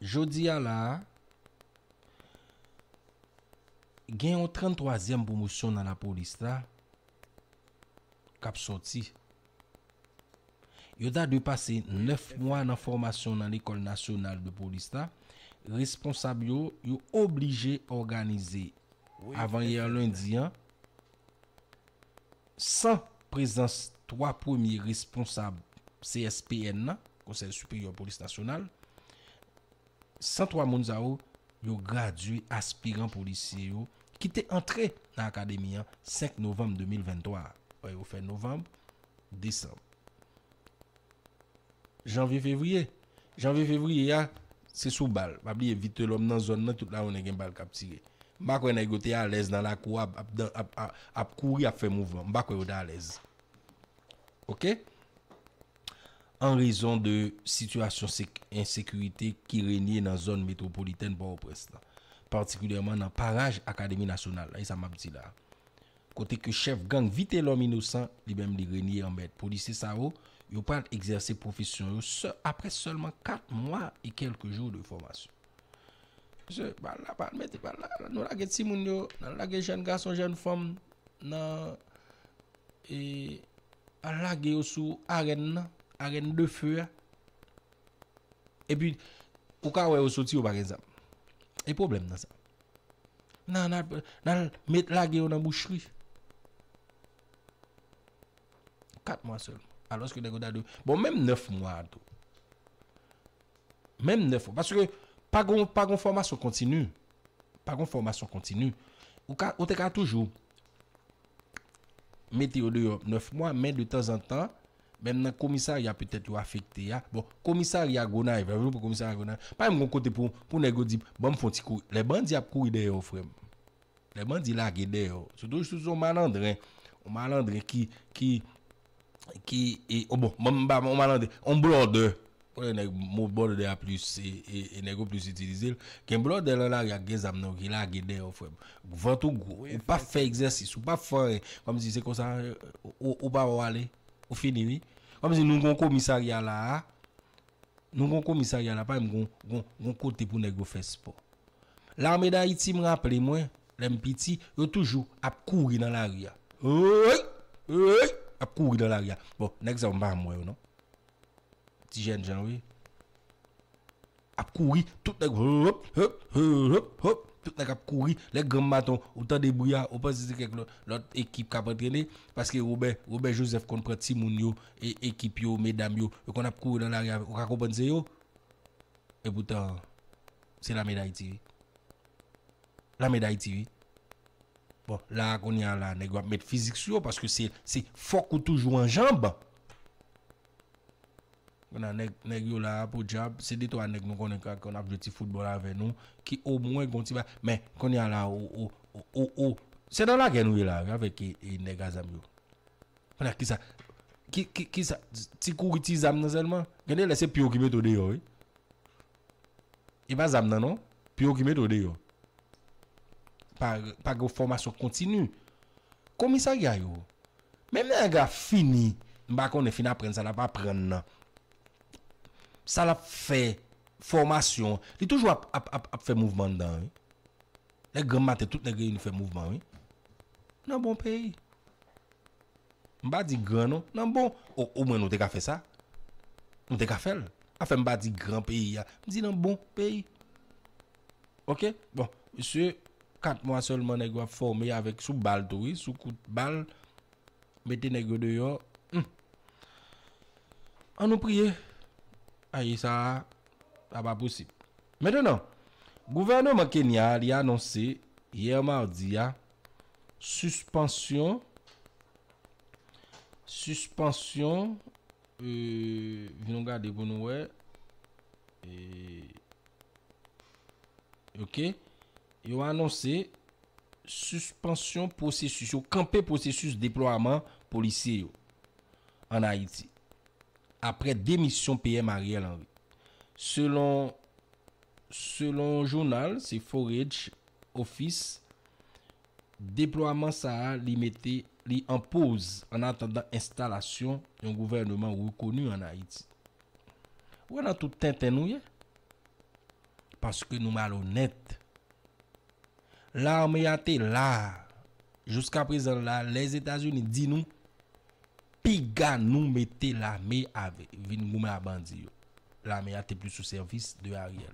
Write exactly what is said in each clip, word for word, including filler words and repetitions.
Jodi a la a, gen yon tranntwazyèm pwomosyon nan lapolis la k ap sòti. Yo ta dwe pase nèf mwa nan fòmasyon nan Lekòl Nasyonal de Polis la. Responsab yo, yo oblije òganize avan yè lendi an, san prezans twa premye responsab C S P N nan, Konsèy Siperyè Polis Nasyonal, san twa moun sa yo, yo gradye aspiran polisye yo ki te antre nan akademi an senk novanm de mil venntwa. Wè, yo fè novanm, desanm. Janvye, fevriye. Janvye, fevriye a, se sou bal. Pa bliye, Vitelhomme nan zòn nan, tout lajounen gen bal k ap tire. M pa kwè nèg yo te alèz nan lakou ap, ap, ap, ap, ap kouri, ap fè mouvman. M pa kwè yo te alèz. Oke? An rezon de sitiyasyon sek-, ensekirite ki renye nan zòn metwopolitèn Pòtoprens lan, patikilyèman nan paraj Akademi Nasyonal la, e sa m ap di la. Kote ke chèf gang Vitelhomme Innocent, li menm li renye an mèt. Polisye sa yo, yo pral egzèse pwofesyon yo sè-, apre sèlman kat mwa e kèlke jou de fòmasyon. Mesye, bal la, bal mete bal la, nou lage timoun yo, n al lage jèn gason, jèn fanm nan, e, al lage yo sou arèn nan, arèn de feu a. Epi, ou ka wè yo soti, yo pa gen zam. E pwoblèm nan sa. Nan, nan, nan met lage yo nan bouchri. Kat mwa sèlman. Alòske nèg yo ta dwe. Bon, menm nèf mwa tou. Menm nèf mwa. Paske pa gon, pa gon fòmasyon kontini. Pa gon fòmasyon kontini. Ou ka, ou te ka toujou mete yo deyò nèf mwa, men de tanzantan, menm nan komisarya petèt yo afekte a. Bon, komisarya Gonayiv, lè nou pran komisarya Gonayiv, pa menm gon kote pou, pou nèg yo di, "Ban m fè yon ti kouri." Lè bandi ap kouri dèyè w, frè m. Lè bandi lage dèyè w. Sitou si w se yon malandren, yon malandren ki, ki, ki, e, oh, bon, ban m ba yon malandren, yon blòdè. Konnen nèg, mo blòdè a plis, e, e, e nèg yo plis itilize l. Gen blòdè nan lari a k gen zam nan ki lage dèyè w, frè m. Vant ou gwo, ou pa fè egzèsis, ou pa fè anyen. Kòmsi se konsa, ou, ou pa wè w ale, ou fini, wi. Kòmsi nou gon komisarya la a, nou gon komisarya la, pa menm gon, gon, gon kote pou nèg yo fè spò. Lame Dayiti, m raple mwen, lè m piti, yo toujou ap kouri nan lari a. Hey! Hey! Ap kouri nan lari a. Bon, nèg sa yo, m pa janm wè yo, non. Ti jènjan, wi. Ap kouri, tout nèg, hop, hop, hop, hop, hop, tout nèg ap kouri. Lè granm maten, ou tande bri a, ou panse se kèk lòt, lòt ekip k ap antrene, paske Wobè, Wobè Jozèf konn pran timoun yo, e ekip yo, medam yo, yo konn ap kouri nan lari a, ou ka konprann se yo. Epoutan, se Lame Dayiti, wi. Lame Dayiti, wi. Bon, la a kounye a la, nèg yo ap met fizik sou yo, paske se, se fòk ou toujou an janb. Kounye a nèg, nèg yo la a podyab, se de twa nèg nou konnen k ap, konn ap jwe ti foutbòl avè nou, ki omwen gon ti ba-, men kounye a la, o, o, o, o, o, se nan lagè nou ye la, wi, avèk, e, e, nèg a zam yo. Kounye a kisa, ki, ki, kisa, ti kouri ti zam nan sèlman, gen de lè se pye w ki mete w deyò, wi. E pa zam nan non, pye w ki mete w deyò. Pa, pa gen fòmasyon kontini. Komisarya yo, menm lè nèg la fini, m pa konnen fin aprann sa l ap aprann nan. Sa l ap fè, fòmasyon, li toujou ap, ap, ap, ap fè mouvman anndan, wi. Lè granm maten, tout nèg reyini fè mouvman, wi. Nan bon peyi. M pa di gran non, nan bon. O, omwen nou te ka fè sa. Nou te ka fè l. Afè m pa di gran peyi a. M di nan bon peyi. Oke? Bon, mesye, kat mwa sèlman nèg yo ap fòme avèk sou bal tou, wi, sou kout bal. Mete nèg yo deyò. Hmm. An nou priye. Ayi, sa a, sa pa posib. Mentenan, gouvènman Kenya a, li anonse yè madi a, sispansyon, sispansyon, e, vin nou gade pou nou wè. E, oke, yo anonse sispansyon pwosesis, yo kanpe pwosesis deplwaman polisye yo ann Ayiti, aprè demisyon P M Ariel Henry. Selon, selon jounal, se Forage Office, deplwaman sa a, li mete li an poz annatandan enstalasyon yon gouvènman rekoni ann Ayiti. Ou wè nan tout tenten nou ye? paske nou malonèt. Lame a te la. Jiska prezan la, Lèzetazini di nou, piga nou mete lame a vin goumen a bandi yo. Lame a te plis o sèvis de Ariel.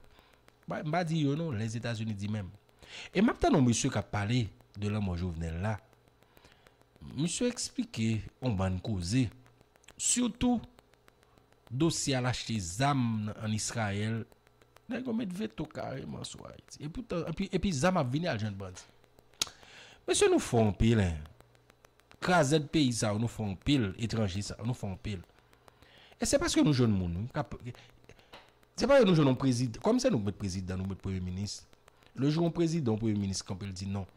M pa di yo non, Lèzetazini di menm. E m ap tann yon mesye k ap pale de lanmò Jovenel la. Misye eksplike yon bann koze. Sitou dosye al achte zam ann Izrayèl, nèg yo met veto kareman sou Ayiti. Epoutan, epi, epi zam ap vini al jwenn bandi. Mesye, nou fò anpil, en. Krazèd peyi sa yo, nou fò anpil. Etranje sa yo, nou fò anpil. E se paske nou jwenn moun, wi, k ap, se paske nou jwenn yon prezidan. Kòm se nou k met prezidan, nou met premye minis. Le jou yon prezidan, yon premye minis kanpe, l di non.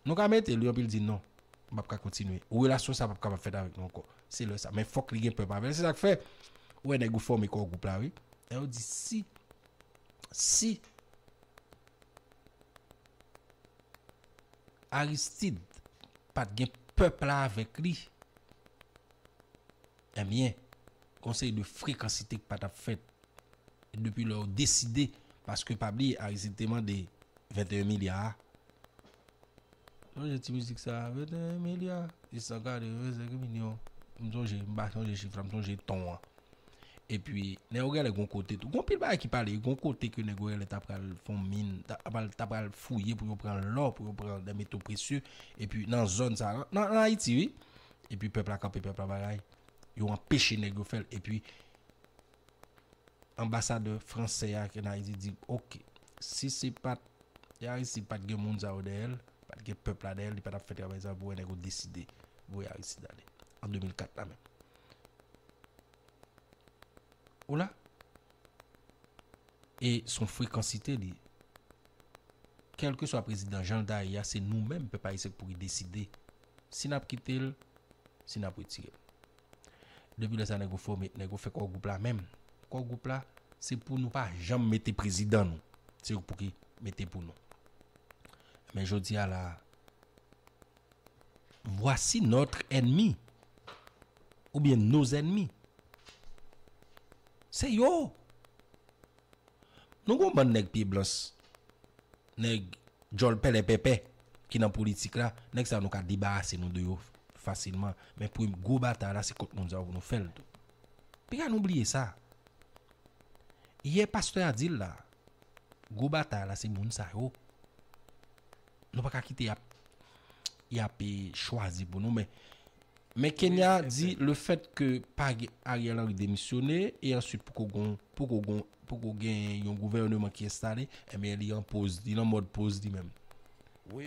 Nou ka mete l, wi, anpi l di non. M p ap ka kontinye. Relasyon sa p ap kapab fèt avèk nou ankò. Se lè sa. Men fòk li gen pèp avè l. Se sa k fè, ou wè nèg yo fòme kò gwoup la, wi. Nèg yo di si, si Aristide pa t gen pèp la avèk li, ebyen, gon seri de frekansite k pa t ap fèt. Depi lè yo deside, paske pa bliye, Aristide te mande venteyen milya a. Sonje ti mizik sa, venteyen milya, six cent quatre-vingt-cinq millions. M sonje, m pa sonje chif la, m sonje ton an. Epi, nèg yo genlè gon kote tou. Gon pil bagay ki pale, gon kote ke nèg yo genlè ta pral fè yon min, ta pral, ta pral fouye pou yo pran lò, pou yo pran de meto presye. Epi, nan zòn sa, nan, nan Ayiti, wi. Epi, pèp la kanpe, pèp la bagay. Yo anpeche nèg yo fè l. Epi, anbasadè fransè a ki ann Ayiti di, oke, si se pa t, Aristide pa t gen moun sa yo dèyè l, pa t gen pèp la dèyè l, li pa t ap fè travay sa pou wè nèg yo deside voye Aristide ale. An de mil kat la menm. Ou la? E se yon frekansite li ye. Kèlkeswa prezidan jan l ta ye a, se nou menm, pèp ayisyen, k pou ki deside si n ap kite l, si n ap retire l. Depi lè sa, nèg yo fòme, nèg yo fè kò gwoup la menm. Kò gwoup la, se pou nou pa janm mete prezidan nou. Se yo k pou ki mete pou nou. Men jodi a la, voici notre ennemi. Oubyen nos ennemis. Se yo. Nou gon bann nèg pye blans, nèg djòl pèlèpèpè ki nan politik la, nèg sa yo nou ka debarase nou de yo fasilman. Men premye gwo batay la, se kont moun sa yo pou nou fè l tou. Piga nou bliye sa. Yè pastè a di l la, gwo batay la, se moun sa yo. Nou pa ka kite y ap, y ap, eh, chwazi pou nou, men Men Kenya di le fèt ke pa gen, Ariel Henry demisyone e answit poko gon, poko gon, poko gen yon gouvèneman ki enstale, ebyen li an poz, li nan mòd poz li menm.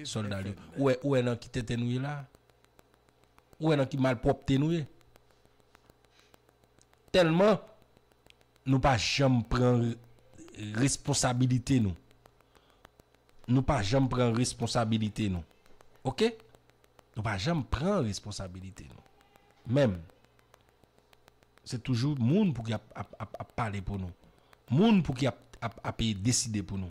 Sòlda li. Ou wè, ou wè nan ki tenten nou ye la? Ou wè nan ki malpwòpte nou ye? Tèlman nou pa janm pran re-, responsabilite nou. Nou pa janm pran responsabilite nou. Oke? Nou pa janm pran responsabilite nou. Menm. Se toujou moun pou ki ap, ap, ap, ap pale pou nou. Moun pou ki ap, ap, ap deside pou nou.